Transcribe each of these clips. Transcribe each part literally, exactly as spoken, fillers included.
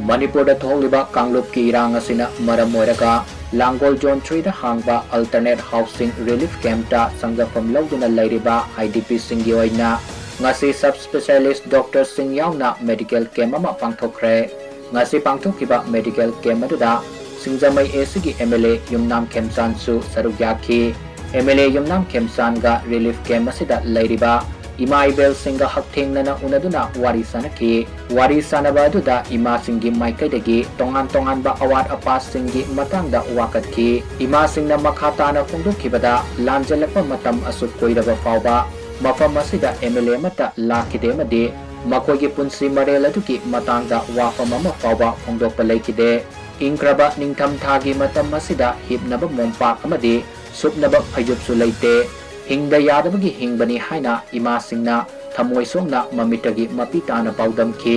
ꯃꯅꯤꯄꯨꯔꯗ ꯊꯣꯛꯂꯤꯕ ꯀꯥꯡꯂꯨꯞꯀꯤ ꯏꯔꯥꯡ ꯑꯁꯤꯅ ꯃꯔꯝ ꯑꯣꯏꯔꯒ ꯂꯥꯡꯒꯣꯜ Zone Three ꯗ ꯍꯥꯡꯕ Alternate Housing Relief Camp ꯇ ꯆꯪꯖꯐꯝ ꯂꯧꯗꯨꯅ ꯂꯩꯔꯤꯕ I D P ꯁꯤꯡꯒꯤ ꯑꯣꯏꯅ ꯉꯁꯤ Sub Specialist Doctor ꯁꯤꯡ ꯌꯥꯎꯅ Medical Camp ꯑꯃ ꯄꯥꯡꯊꯣꯛꯈ꯭ꯔꯦ꯫ ꯉꯁꯤ ꯄꯥꯡꯊꯣꯛꯈꯤꯕ Medical Camp ꯑꯗꯨꯗ ꯁꯤꯡꯖꯃꯩ A C ꯒꯤ M L A ꯌꯨꯝꯅꯥꯝ ꯈꯦꯝꯆꯥꯟꯁꯨ ꯁꯔꯨꯛ ꯌꯥꯈꯤ꯫ M L A Yumnam ꯈꯦꯝꯆꯥꯟꯒ Relief Camp ꯑꯁꯤꯗ ꯂꯩꯔꯤꯕ ꯏꯃꯥ ꯏꯕꯦꯜꯁꯤꯡꯒ ꯍꯛꯊꯦꯡꯅꯅ ꯎꯅꯗꯨꯅ ꯋꯥꯔꯤ ꯁꯥꯅꯈꯤ꯫ ꯋꯥꯔꯤ ꯁꯥꯅꯕ ꯑꯗꯨꯗ ꯏꯃꯥꯁꯤꯡꯒꯤ ꯃꯥꯏꯀꯩꯗꯒꯤ ꯇꯣꯉꯥꯟ ꯇꯣꯉꯥꯟꯕ ꯑꯋꯥꯠ ꯑꯄꯥꯁꯤꯡꯒꯤ ꯃꯇꯥꯡꯗ ꯋꯥꯀꯠꯈꯤ꯫ ꯏꯃꯥꯁꯤꯡꯅ ꯃꯈꯥ ꯇꯥꯅ ꯐꯣꯡꯗꯣꯛꯈꯤꯕꯗ, ꯂꯥꯟꯖꯦꯜꯂꯛꯄ ꯃꯇꯝ ꯑꯁꯨꯛ ꯀꯨꯏꯔꯕ ꯐꯥꯎꯕ ꯃꯐꯝ ꯑꯁꯤꯗ M L A ꯑꯃꯠꯇ ꯂꯥꯛꯈꯤꯗꯦ ꯑꯃꯗꯤ ꯃꯈꯣꯏꯒꯤ ꯄꯨꯟꯁꯤ ꯃꯔꯦꯜ ꯑꯗꯨꯒꯤ ꯃꯇꯥꯡꯗ ꯋꯥꯐꯝ ꯑꯃ ꯐꯥꯎꯕ ꯐꯣꯡꯗꯣꯛꯄ ꯂꯩꯈꯤꯗꯦ꯫ ꯏꯪꯈ꯭ꯔꯕ ꯅꯤꯡꯊꯝ ꯊꯥꯒꯤ ꯃꯇꯝ ꯑꯁꯤꯗ ꯍꯤꯞꯅꯕ ꯃꯣꯝꯄꯥꯛ ꯑꯃꯗꯤ ꯁꯨꯞꯅꯕ ꯐꯩꯖꯨꯞꯁꯨ ꯂꯩꯇꯦ꯫ ꯍꯤꯡꯗ ꯌꯥꯗꯕꯒꯤ ꯍꯤꯡꯕꯅꯤ ꯍꯥꯏꯅ ꯏꯃꯥꯁꯤꯡꯅ ꯊꯃꯣꯏ ꯁꯣꯛꯅ ꯃꯃꯤꯠꯇꯒꯤ ꯃꯄꯤ ꯇꯥꯅ ꯄꯥꯎꯗꯝꯈꯤ꯫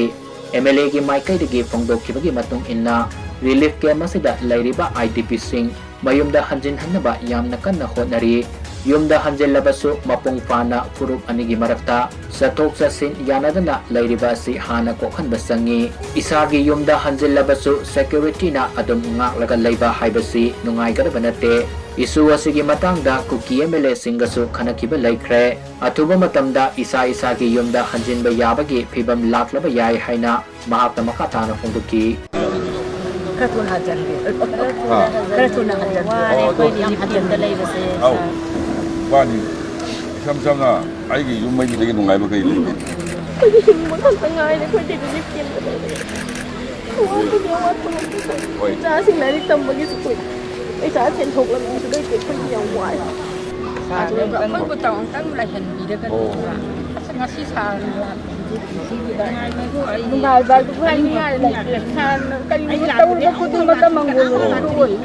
M L A ꯒꯤ ꯃꯥꯏꯀꯩꯗꯒꯤ ꯐꯣꯡꯗꯣꯛꯈꯤꯕꯒꯤ ꯃꯇꯨꯡ ꯏꯟꯅ, Relief Camp ꯑꯁꯤꯗ ꯂꯩꯔꯤꯕ I D P ꯁꯤꯡ ꯃꯌꯨꯝꯗ ꯍꯟꯖꯤꯟꯍꯟꯅꯕ ꯌꯥꯝꯅ ꯀꯟꯅ ꯍꯣꯠꯅꯔꯤ꯫ ꯌꯨꯝꯗ ꯍꯟꯖꯤꯜꯂꯕꯁꯨ ꯃꯄꯨꯡ ꯐꯥꯅ ꯐꯨꯔꯨꯞ ꯑꯅꯤꯒꯤ ꯃꯔꯛꯇ ꯆꯠꯊꯣꯛ ꯆꯠꯁꯤꯟ ꯌꯥꯅꯗꯅ ꯂꯩꯔꯤꯕ ꯑꯁꯤ ꯍꯥꯟꯅ ꯀꯣꯛꯍꯟꯕ ꯆꯪꯉꯤ꯫ ꯏꯁꯥꯒꯤ ꯌꯨꯝꯗ ꯍꯟꯖꯤꯜꯂꯕꯁꯨ security ꯅ ꯑꯗꯨꯝ ꯉꯥꯛꯂꯒ ꯂꯩꯕ ꯍꯥꯏꯕꯁꯤ ꯅꯨꯡꯉꯥꯏꯒꯗꯕ ꯅꯠꯇꯦ꯫ Issue ꯑꯁꯤꯒꯤ ꯃꯇꯥꯡꯗ ꯀꯨꯀꯤ M L A ꯁꯤꯡꯒꯁꯨ ꯈꯟꯅꯈꯤꯕ ꯂꯩꯈ꯭ꯔꯦ꯫ ꯑꯊꯨꯕ ꯃꯇꯝꯗ ꯏꯁꯥ ꯏꯁꯥꯒꯤ ꯌꯨꯝꯗ ꯍꯟꯖꯤꯟꯕ ꯌꯥꯕꯒꯤ ꯐꯤꯚꯝ ꯂꯥꯛꯂꯕ ꯌꯥꯏ ꯍꯥꯏꯅ ꯃꯍꯥꯛꯅ ꯃꯈꯥ ꯇꯥꯅ ꯐꯣꯡꯗꯣꯛꯈꯤ꯫ ꯈꯔ ꯊꯨꯅ ꯍꯟꯖꯟꯕꯤꯌꯨ꯫ ꯈꯔ ꯊꯨꯅ ꯍꯟꯖꯟꯕꯤꯌꯨ꯫ ꯋꯥꯔꯦ ꯑꯩꯈꯣꯏꯗꯤ ꯌꯥꯝ ꯍꯟꯖꯟꯕ ꯂꯩꯕꯁꯦ꯫ ꯑꯧ, ꯋꯥꯅꯤ꯫ ꯏꯁꯝ ꯁꯝꯅ ꯑꯩꯒꯤ ꯌꯨꯝ ꯃꯩꯗꯨꯗꯒꯤ ꯅꯨꯡꯉꯥꯏꯕ ꯀꯔꯤ ꯂꯩꯒꯦ? ꯑꯩꯈꯣꯏꯗꯤ ꯍꯤꯡꯕ ꯈꯛꯇ ꯉꯥꯏꯔꯦ꯫ ꯑꯩꯈꯣꯏꯗꯤ relief camp ꯇ ꯂꯩꯔꯦ꯫ ꯑꯋꯥꯠꯄꯒꯤ ꯑꯋꯥꯠꯄ ꯉꯥꯛꯇ꯫ ꯍꯣꯏ꯫ ꯏꯆꯥꯁꯤꯡ ꯂꯥꯏꯔꯤꯛ ꯇꯝꯕꯒꯤꯁꯨ ꯑꯩꯈꯣꯏ ꯄꯩꯁꯥ ꯁꯦꯟꯊꯣꯛ ꯂꯝꯕꯤꯁꯨ ꯂꯩꯇꯦ꯫ ꯑꯩꯈꯣꯏꯗꯤ ꯌꯥꯝ ꯋꯥꯏ꯫ ꯑꯩꯈꯣꯏꯕꯨ ꯇꯧ ꯑꯝꯇꯪ ꯂꯩꯍꯟꯕꯤꯔꯒꯗꯤ꯫ ꯑꯁ, ꯉꯁꯤ ꯁꯥꯔꯅ ꯂꯥꯛꯄꯁꯤꯗꯤ ꯅꯨꯡꯁꯤꯈꯤꯗ꯫ ꯅꯨꯡꯉꯥꯏꯕ ꯑꯗꯨ ꯈꯔ ꯅꯨꯡꯉꯥꯏꯔꯦ ꯂꯩꯇꯦ꯫ ꯁꯥꯔꯅ ꯀꯔꯤꯒꯨꯝꯕ ꯇꯧꯔꯨꯕ ꯈꯨꯗꯤꯡꯃꯛꯇ ꯃꯪꯒꯣꯜ ꯑꯣꯏꯔꯁꯨ ꯑꯣꯏ꯫